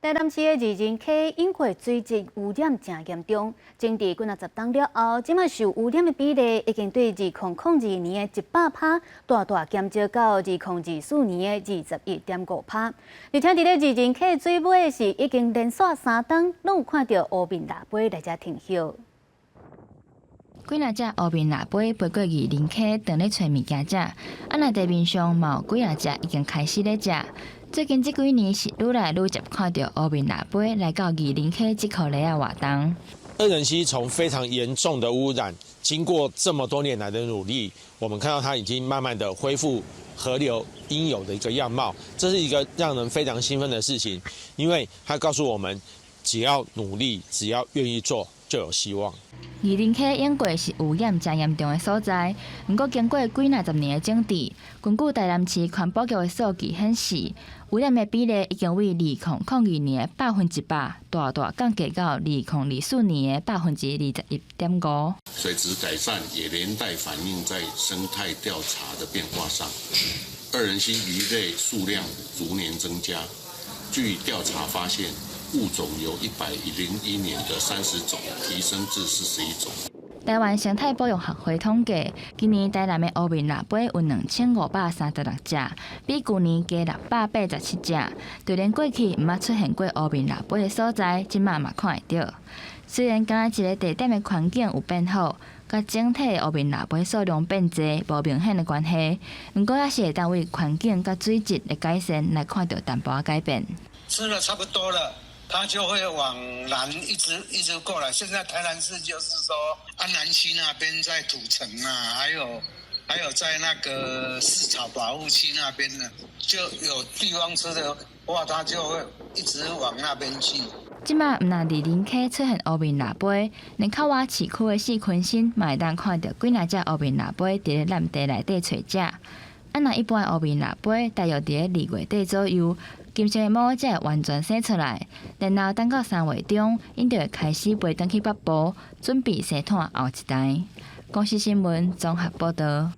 台南市的二仁溪因為水質污染誠嚴重，整治幾若十冬了後，這馬受污染的比例已經對2002年的100%，大大減少到2024年的21.5%。而且佇咧二仁溪水尾是已經連續3冬，攏有看著烏面蜊飛來遮停歇。幾若隻烏面蜊飛飛過二仁溪，當咧揣物件食。啊，若地面上嘛有幾若隻已經開始咧食。最近這幾年是愈來愈捷看著烏面蜊飛來到二仁溪這箍犁仔活動。二仁溪從非常嚴重的污染，經過這麼多年來的努力，我們看到它已經慢慢的恢復河流應有的一個樣貌，這是一個讓人非常興奮的事情，因為它告訴我們，只要努力，只要願意做，就有希望。二仁溪永過是污染誠嚴重的所在，毋過經過幾若十年的整治，根據台南市環保局的數據顯示，污染的比例已經為2002年的100%，大大降低到2024年的21.5%。水質改善也連帶反映在生態調查的變化上，二仁溪魚類數量逐年增加。據調查發現，物種由101年的30種提升至41種。台灣生態保育學會統計，今年台南的烏面蜊飛有2536隻，比舊年加687隻。就連過去毋捌出現過烏面蜊飛的所在，這馬嘛看會著。雖然敢若一个地點的環境有變好，佮整體烏面蜊飛數量變濟無明顯的關係，毋過猶是會當為環境佮水質的改善來看著淡薄仔改變。吃了差不多了，它就會往南一直一直過來。現在台南市就是說安南區那邊在土城啊，還有在那個飼草保護區那邊呢，就有地方吃的話，它就會一直往那邊去。這馬毋但二仁溪出現烏面蜊飛，連較倚市區的四坤新嘛會當看著幾若隻烏面蜊飛佇咧爛地內底揣食。啊，若一般的烏面蜊飛，大約佇咧2月底左右，金色的毛才會完全生出來，然後等到3月中，𪜶就會開始飛轉去北部，準備生湠後一代。公視新聞綜合報導。